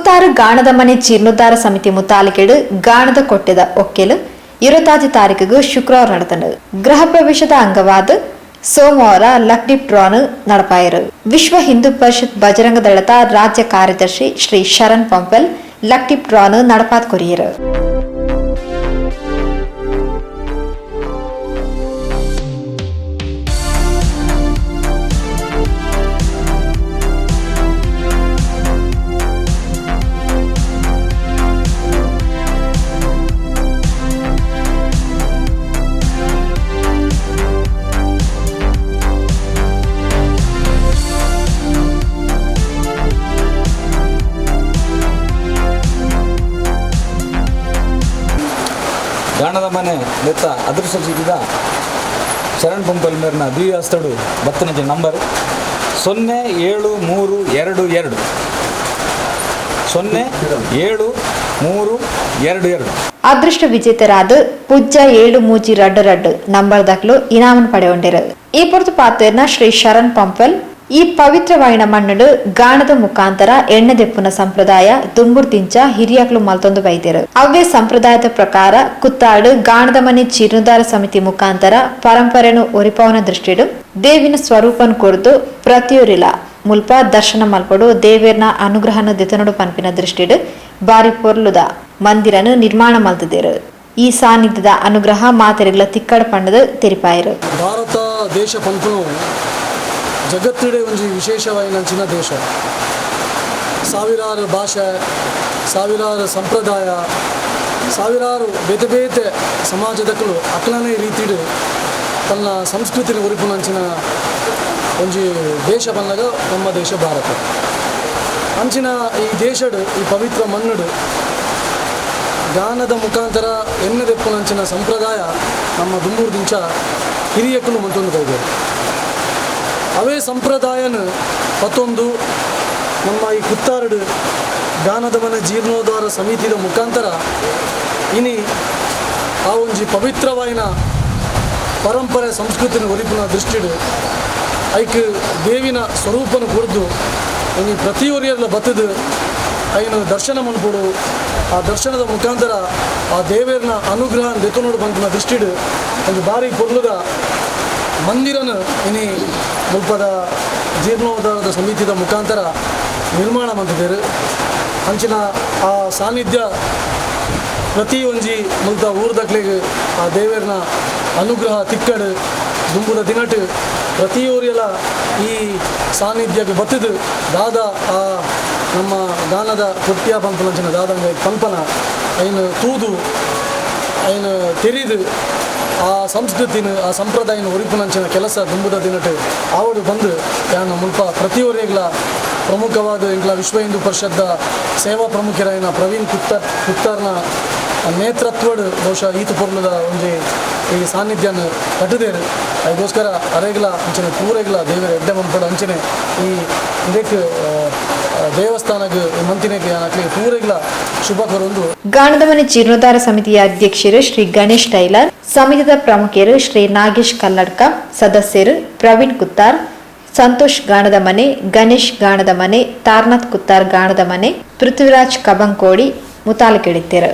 Kuttar ಗಾಣದ ಮನೆ ಜೀರ್ಣೋದ್ಧಾರ ಸಮಿತಿ ಮುತಾಲಿಕೆಡು ಗಾಣದ ಕೊಟ್ಟೆದ ಒಕ್ಕೆಲು 26 ತಾರೀಕಿಗೆ ಶುಕ್ರವಾರ ನಡೆತಂಡು. ಗೃಹ ಪ್ರವೇಶದ ಅಂಗವಾದ ಸೋಮವಾರ ಲಕ್ಡಿ ಡ್ರಾನ್ ನಡಪಾಯರು. ವಿಶ್ವ ಹಿಂದೂ ಪರಿಷತ್ ಬಜರಂಗ ದಳದ ರಾಜ್ಯ ಕಾರ್ಯದರ್ಶಿ ಶ್ರೀ ಶರಣ್ ಪಂಪೆಲ್ ಲಕ್ಟಿ ಡ್ರಾನ್ ನಡಪಾತ್ ಕೊರಿಯರು. ಗಾಣದ ಮನೆ ನೆತ್ತ ಅದೃಷ್ಟ ಚೀಟಿದ ಶರಣ್ ಪಂಪಲ್ ಮೇರ್ನ ದ್ವಿಹಸ್ತಡು ಬತ್ತನಜಿ ನಂಬರ್ 0 7 3 2 2 0 7 3 2 2. ಅದೃಷ್ಟ ವಿಜೇತರಾದ ಪೂಜ್ಯ 7 3 2 2 ನಂಬರ್ ದಾಖಲು ಇನಾಮನ್ ಪಡೆಯೊಂಡಿರು. ಈ ಪೊರ್ತು ಪಾತ್ರೇನ ಶ್ರೀ ಶರಣ್ ಪಂಪಲ್ ಈ ಪವಿತ್ರವಾಯಿನ ಮಣ್ಣುಡು ಗಾಣದ ಮುಖಾಂತರ ಎಣ್ಣೆ ದೆಪ್ಪುನ ಸಂಪ್ರದಾಯ ದುಂಬುರ್ದಿಂಚ ಹಿರಿಯಕ್ಲು ಮಲ್ತೊಂದು ಬೈದಿರು. ಅವ್ವೇ ಸಂಪ್ರದಾಯದ ಪ್ರಕಾರ ಕುತ್ತಾಡು ಗಾಣದ ಮನೆ ಜೀರ್ಣೋದ್ಧಾರ ಸಮಿತಿ ಮುಖಾಂತರ ಪರಂಪರೆನು ಒರಿಪವನ ದೃಷ್ಟಿಡು ದೇವಿನ ಸ್ವರೂಪನ್ ಕೊರ್ದು ಪ್ರತಿಯೊರಿಲ ಮುಲ್ಪ ದರ್ಶನ ಮಲ್ಪಡು ದೇವೇರ್ನ ಅನುಗ್ರಹನ ದೆತನಡು ಪನ್ಪಿನ ದೃಷ್ಟಿಡು ಬಾರಿ ಪೊರ್ಲುದ ಮಂದಿರನು ನಿರ್ಮಾಣ ಮಲ್ತದಿರು. ಈ ಸಾನ್ನಿಧ್ಯದ ಅನುಗ್ರಹ ಮಾತೆರೆಗ್ಲ ತಿಕ್ಕಡ ಪಂಡದು ತೆರಿಪಾಯರು. ಭಾರತ ದೇಶ ಪಂಪುನು ಜಗತ್ತಿಡೆ ಒಂಜಿ ವಿಶೇಷವಾಯಿನಂಚಿನ ದೇಶ. ಸಾವಿರಾರು ಭಾಷೆ, ಸಾವಿರಾರು ಸಂಪ್ರದಾಯ, ಸಾವಿರಾರು ಬೇತೆ ಬೇತೆ ಸಮಾಜದಕ್ಕಲು ಅಕ್ಲನೇ ರೀತಿಡು ತನ್ನ ಸಂಸ್ಕೃತಿನ ಒರಿಪುನಂಚಿನ ಒಂಜಿ ದೇಶ ಬಂದಾಗ ನಮ್ಮ ದೇಶ ಭಾರತ. ಅಂಚಿನ ಈ ದೇಶಡು, ಈ ಪವಿತ್ರ ಮಣ್ಣುಡು ಗಾನದ ಮುಖಾಂತರ ಎಣ್ಣೆದೆಪ್ಪುನಂಚಿನ ಸಂಪ್ರದಾಯ ನಮ್ಮ ದುಂಬೂರು ದಿಂಚ ಹಿರಿಯಕ್ಕಲು ಮಂತೊಂದು ಬೈದರು. ಅವೇ ಸಂಪ್ರದಾಯನ ಮತ್ತೊಂದು ನಮ್ಮ ಈ ಕುತ್ತಾರಡು ಗಾನದ ಮನೆ ಜೀರ್ಣೋದ್ಧಾರ ಸಮಿತಿಯ ಮುಖಾಂತರ ಇನಿ ಆ ಒಂಜಿ ಪವಿತ್ರವಾಯಿನ ಪರಂಪರೆ ಸಂಸ್ಕೃತಿನ ಒರಿಪಿನ ದೃಷ್ಟಿಡು ಐಕ್ ದೇವಿನ ಸ್ವರೂಪನ ಕೊರ್ದು ಇನಿ ಪ್ರತಿಯೊರಿಯರ್ಲ ಬತ್ತದು ಐನು ದರ್ಶನ ಮನ್ಪೊಡು. ಆ ದರ್ಶನದ ಮುಖಾಂತರ ಆ ದೇವೇರ್ನ ಅನುಗ್ರಹ ದೆತೊನೊಡು ಪನ್ಪಿನ ದೃಷ್ಟಿಡು ಒಂಜಿ ಬಾರಿ ಪೊರ್ಲುದ ಮಂದಿರನ ಇನಿ ಮುಲ್ಪದ ಜೀರ್ಣೋದ್ಧಾರದ ಸಮಿತಿದ ಮುಖಾಂತರ ನಿರ್ಮಾಣ ಮಲ್ತಿದ್ದೇರು. ಅಂಚಿನ ಆ ಸಾನ್ನಿಧ್ಯ ಪ್ರತಿ ಒಂಜಿ ಮುಲ್ತ ಊರ್ದಕ್ಲೆಗ್ ಆ ದೇವೇರ್ನ ಅನುಗ್ರಹ ತಿಕ್ಕಡು ದುಂಬುದ ದಿನಟ್ ಪ್ರತಿಯೊರಿಯಲ ಈ ಸಾನ್ನಿಧ್ಯಕ್ಕೆ ಬತ್ತದು ದಾದ ಆ ನಮ್ಮ ಗಾನದ ಕೊಟ್ಯ ಪಂಪನಂಚಿನ ದಾದಂಗ ಪಂಪನ ಐನು ತೂದು ಐನು ತೆರಿದು ಆ ಸಂಸ್ಕೃತಿನ ಆ ಸಂಪ್ರದಾಯನ ಒರಿಪುನಂಚಿನ ಕೆಲಸ ದುಂಬುದ ದಿನಟ್ ಆವಡು ಬಂದು ಯಾನ ಮುಲ್ಪ ಪ್ರತಿಯೊರಿಗ್ಲ ಪ್ರಮುಖವಾದ ಇಂಗ್ಲ ವಿಶ್ವ ಹಿಂದೂ ಪರಿಷದ್ದ ಸೇವಾ ಪ್ರಮುಖರಾಯಿನ ಪ್ರವೀಣ್ ಕುತ್ತಾರ್ನ ನೇತೃತ್ವಡ್ ಬಹುಶಃ ಈತ ಪೊರ್ಲುದ ಒಂಜಿ ಈ ಸಾನ್ನಿಧ್ಯನ ಕಟ್ಟುದೇರು. ಅದಕ್ಕೋಸ್ಕರ ಅರೆಗ್ಲ ಅಂಚನೆ ಪೂರೆಗ್ಲ ದೇವರ ಎಡ್ಡೆ ಮನ್ಪಡ ಅಂಚನೆ ಈ ಇದಕ್ಕೆ ದೇವಸ್ಥಾನಗ್ ಮಂತಿನೆಗೆ ಅಕ್ಲೆಗ್ ಪೂರೆಗ್ಲ ಶುಭ ಕೊರೊಂದು. ಗಾಣದ ಮನೆ ಜೀರ್ಣೋದ್ಧಾರ ಸಮಿತಿಯ ಅಧ್ಯಕ್ಷರು ಶ್ರೀ ಗಣೇಶ್ ಟೈಲರ್, ಸಮಿತಿದ ಪ್ರಮುಖರು ಶ್ರೀ ನಾಗೇಶ್ ಕಲ್ಲಡ್ಕ, ಸದಸ್ಯರು ಪ್ರವೀಣ್ ಕುತ್ತಾರ್, ಸಂತೋಷ್ ಗಾಣದ ಮನೆ, ಗಣೇಶ್ ಗಾಣದ ಮನೆ, ತಾರನಾಥ್ ಕುತ್ತಾರ್ ಗಾಣದ ಮನೆ, ಪೃಥ್ವಿರಾಜ್ ಕಬಂಕೋಡಿ ಮುತಾಲಿಕೆಡಿತ್ತರು.